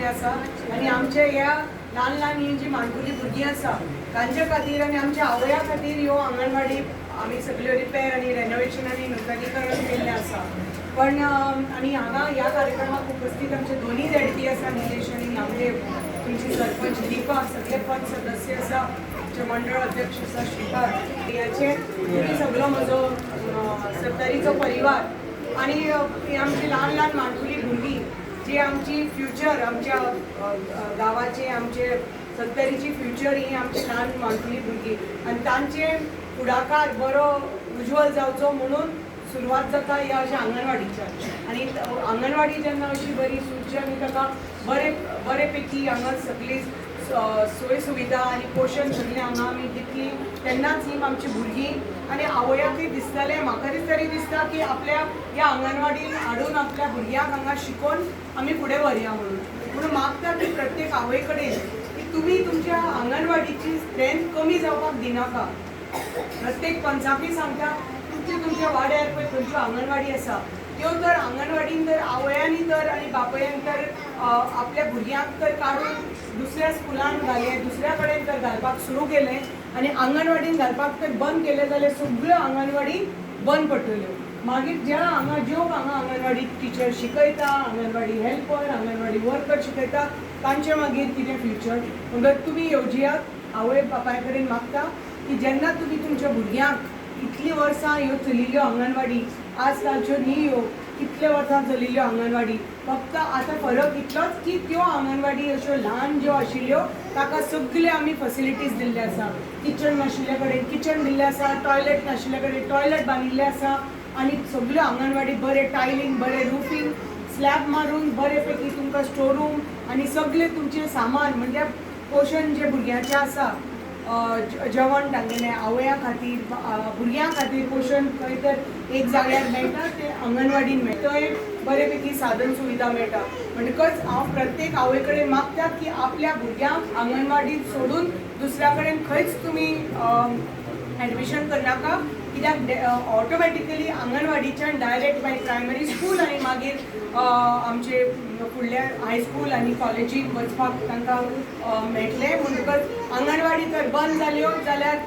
केल्लें आसा आनी आमच्या ह्या ल्हान ल्हान ही जी माणकुली भुरगीं आसा तांच्या खातीर आनी आमच्या आवया खातीर ह्यो आंगणवाडी आमी सगल्यो रिपेर आनी रेनोवेशन आनी नुतनीकरण केल्लें आसा. पण आनी हांगा ह्या कार्यक्रमाक उपस्थित आमचे दोनूय झेडपी आसा, निलेश आनी नामदेव, तुमची सरपंच दीपा, सगळे पंच सदस्य आसा, आमचे मंडळ अध्यक्ष आसा श्रीपाद, ह्याचे तुमी सगळो म्हजो सत्तरीचो परिवार आनी ही आमची ल्हान ल्हान माणकुली भुरगीं जी आमची फ्युचर आमच्या गांवाचे, आमचे सत्तरीची फ्युचर ही आमची ल्हान माणकुली भुरगीं आनी तांचे फुडाकार बरो उज्वल जावचो म्हणून सुरवात जाता ह्या अशा आंगणवाडीच्या. आनी आंगणवाडी जेन्ना अशी बरी सुज्ज आनी ताका बरे बरे पैकी हांगा सगळी सोय सुविधा आनी पोशण सगळें हांगा आमी दितली तेन्नाच ही आमची भुरगीं आनी आवयाकय दिसतलें. म्हाका तरी दिसता की आपल्या ह्या आंगणवाडीन हाडून आपल्या भुरग्यांक हांगा शिकोवन आमी फुडें व्हरया म्हणून. म्हणून मागता की प्रत्येक आवय कडेन की तुमी तुमच्या आंगणवाडीची स्ट्रेंथ कमी जावपाक दिनाका. प्रत्येक पंचाकय सांगता, तुमच्या तुमच्या वाड्यार पळय खंयच्यो आंगणवाडी आसा त्यो तर आंगणवाडीन तर आवयांनी तर आनी बापायन तर आपल्या भुरग्यांक तर काडून दुसऱ्या स्कुलान घालें, दुसऱ्या कडेन तर घालपाक सुरू केलें आनी आंगणवाडीन घालपाक तर बंद केलें जाल्यार सगळ्यो आंगणवाडी बंद पडटल्यो. मागीर ज्या हांगा ज्यो हांगा आंगणवाडी टिचर शिकयता, आंगणवाडी हेल्पर, आंगणवाडी वर्कर शिकयता, तांचें मागीर कितें फ्युचर? म्हणटकच तुमी येवजियात. आवय बापाय कडेन मागता की जेन्ना तुमी तुमच्या भुरग्यांक इतलीं वर्सां ह्यो चलिल्ल्यो आंगणवाडी, आज कालच्यो न्ही ह्यो, कितले वर्सां चलिल्ल्यो आंगणवाडी, फक्त आतां फरक इतलोच की त्यो आंगणवाडी अश्यो ल्हान ज्यो आशिल्ल्यो ताका सगळे आमी फॅसिलिटीज दिल्ले आसा. किचन नाशिल्ले कडेन किचन दिल्लें आसा, टॉयलेट नाशिल्ले कडेन टॉयलेट बांदिल्लें आसा आनी सगल्यो आंगणवाडी बरें टायलींग, बरें रुफींग, स्लॅब मारून बरे पैकी तुमकां स्टोर रूम आनी सगळे तुमचें सामान, म्हणजे पोशण जे भुरग्यांचें आसा, जेवण तांगेलें आवयां खातीर, भुरग्यां खातीर पोशण खंय तर एक जाग्यार मेळटा तें आंगणवाडीन मेळटा. थंय बरे पैकी साधन सुविधा मेळटा. म्हणटकच हांव प्रत्येक आवय कडेन मागता की आपल्या भुरग्यांक आंगणवाडीत सोडून दुसऱ्या कडेन खंयच तुमी एडमिशन करनाका, कित्याक ऑटोमॅटिकली आंगणवाडीच्यान डायरेक्ट मागीर प्रायमरी स्कूल आनी मागीर आमचे फुडल्या हायस्कूल आनी कॉलेजीक वचपाक तांकां मेळटलें. म्हणटकच आंगणवाडी जर बंद जाल्यो जाल्यार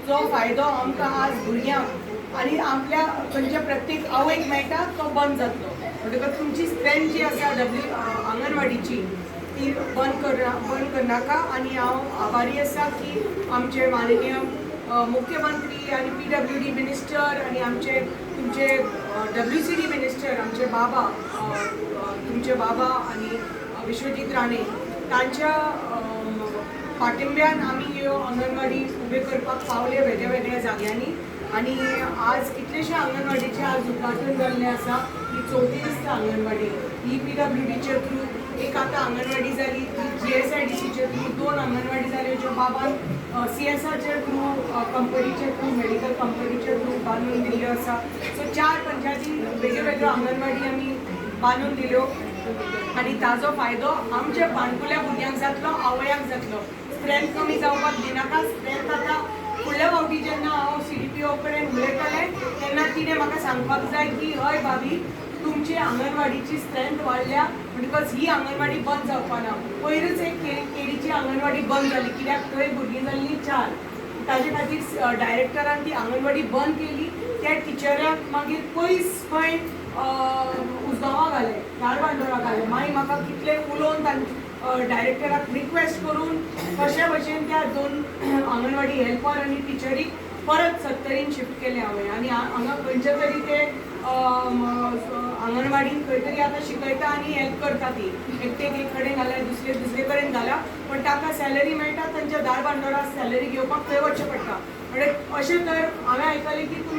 जो फायदो आमकां आज भुरग्यांक आनी आपल्या खंयच्या प्रत्येक आवयक मेळटा तो बंद जातलो. म्हणटकच तुमची स्ट्रेंथ जी आसा डब्ल्यू आंगणवाडीची ती बंद करनाका. आनी हांव आभारी आसा की आमचे माननीय मुख्यमंत्री आनी पीडब्ल्यूडी मिनिस्टर आनी आमचे तुमचे डब्ल्यूसीडी मिनिस्टर, आमचे बाबा, अ, अ, तुमचे बाबा आनी विश्वजीत राणे तांच्या पाठिंब्यान आमी ह्यो अंगणवाडी उब्यो करपाक पावले वेगळ्या वेगळ्या जाग्यांनी. आनी आज कितलेशे अंगणवाडीचें आज उद्घाटन जाल्लें आसा. ही चवथी दिसता अंगणवाडी. ही पीडब्ल्यूडीच्या थ्रू एक आतां अंगणवाडी जाली, ती जीएसआयडीसीच्या थ्रू दोन अंगणवाडी जाल्यो ज्यो बाबान सीएसआरच्या थ्रू, कंपनीच्या थ्रू, मेडिकल कंपनीच्या थ्रू बांदून दिल्ल्यो आसा. सो चार पंचायतीन वेगळ्यो वेगळ्यो अंगणवाडी आमी बांदून दिल्यो आनी ताजो फायदो आमच्या माणकुल्या भुरग्यांक जातलो, आवयांक जातलो. स्ट्रेंथ कमी जावपाक दिनाका. स्ट्रेंथ आतां फुडल्या फावटी जेन्ना हांव सीडीपीओ कडेन उलयतलें तेन्ना तिणें म्हाका सांगपाक जाय की हय भाभी, तुमची आंगणवाडीची स्ट्रेंथ वाडल्या, म्हणटकच ही आंगणवाडी बंद जावपा ना. पयरूच एक केरीची आंगणवाडी बंद जाली कित्याक थंय भुरगीं जाल्लीं चार. ताजे खातीर डायरेक्टरान ती आंगणवाडी बंद केली. त्या टिचराक मागीर पयस खंय उसगांवां घालें, धारबांदोडा घालें. मागीर म्हाका कितले उलोवन डायरेक्टराक रिक्वेस्ट करून कशे भशेन त्या दोन आंगणवाडी हेल्पर आनी टिचरीक परत सत्तरीन शिफ्ट केलें हांवें. आनी हांगा खंयच्या तरी ते आंगणवाडीन खंय तरी आतां शिकयता आनी हेल्प करता ती. एकटेक एक कडेन घाल्या, दुसरे दुसरे कडेन घाल्या, पण ताका सॅलरी मेळटा. तांच्या धारबांदोडा सॅलरी घेवपाक थंय वचचें पडटा. म्हणजे अशें तर हांवें आयकलें की